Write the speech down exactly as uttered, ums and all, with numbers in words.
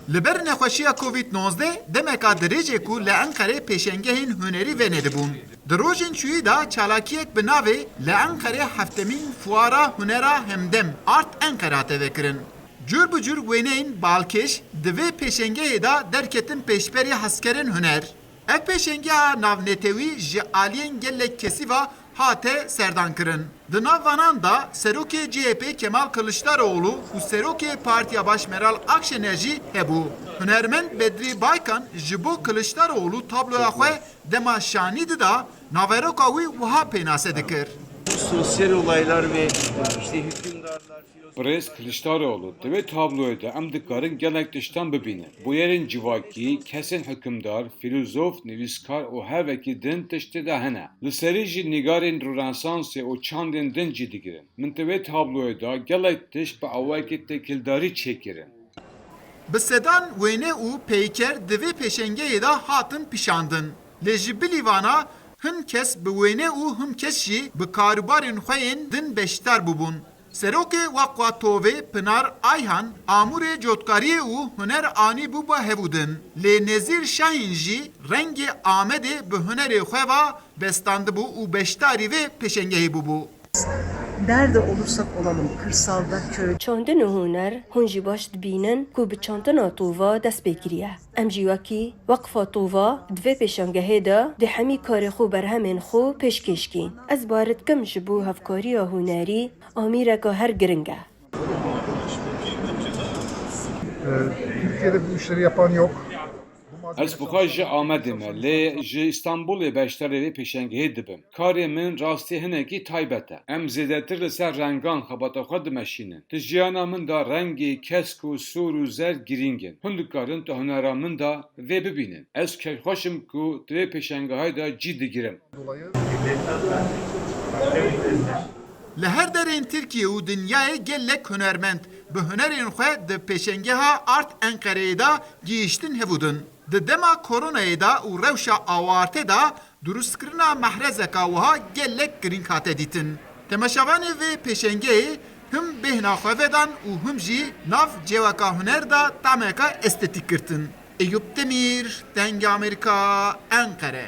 Li ber nexweşiya Covid nozdeh demeka dirêj e ku li Enqerê pêşengehên hunerî venedibûn. Di rojên çûyî de çalakiyek bi navê Li Enqerê heftemîn Fuara Hunera Hemdem, Art Enqere, hate vekirin. Cur bi cur wêneyên balkêş di vê pêşengehê de derketin pêşberî hezkerên huner. Ev pêşengeha navnetewî ji aliyên gelek kesî ve hate serdankirin. Di nav vanan de serokê C H P Kemal Kiliçdaroğlu û serokê Partiya Baş Meral Akşener jî hebû. Hunermend Bedrî Baykan ji bo Kiliçdaroğlu tabloya xwe dema şanî dida, naveroka wî wiha pênase dikir. Sosyal olaylar ve işte hükümdarlar, filozof... Birêz Kiliçdaroğlu, di vê tabloyê de em dikarin gelek tiştan bibînin. Bûyerên civakî, kesên hikimdar, fîlozof, nivîskar û her wekî din tiştê de hene. Li serî jî nîgarên Ronesansê û çandên din cî digirin. Min di vê tabloyê de gelek tişt bi awayekî têkildarî çêkirin. Bi sedan wêne û peyker di vê pêşengehê de hatin pîşandin. Lê ji bilî vana hin kes bi wêne û hin kes jî bi karûbarên xwe yên din beşdar bûbûn. Serokê Waqfa Tovê Pinar Ayhan amûrê cotkariyê û huner anîbû ba hevûdin. Lê Nezîr Şahîn jî rengê Amedê bi hunerê xwe ve bestandibû û beşdarî vê pêşengehê bûbû. Nerede olursak olalım, kırsalda, köy... Çandin û huner, hûn jî baş dibînin ku bi çandina tova dest pê kiriye. Em jî wekî Weqfa Tova di vê pêşangehê de dê hemî karê xwe, berhemên xwe pêşkêş kîn. Ez bawer dikim ji bo hevkariya hunerî amîreke her giring e. Ee, Türkiye'de bu işleri yapan yok. Ez bi xwe ji Amedê me, lê ji Îstanbulê beşdarê vê pêşengehê dibim. Karê min rastî hinekî taybet e. Em zêdetir li ser rengan xebata xwe dimeşînin. Di jiyana min de rengê, kesk û sor û zerd girîng in. Hûn dikarin di hunera min de vê bibînin. Ez kêfxweş im ku di vê pêşengehê de cî digirim. Li her derên Tirkiye û dinyayê gelek hunermend bi hunerên xwe di pêşengeha Art Enqereyê de gihîştin hevûdin. Di dema koronayê de û rewşa awarte de durustkirina mehrezeka wiha gelek girîng hate dîtin. Temaşevanê vê pêşengeyê him bêhna xwe vedan û him jî nav ceweka huner de tameka estetîk girtin. Eyûp Demîr, Dengê Amerîka, Enqere.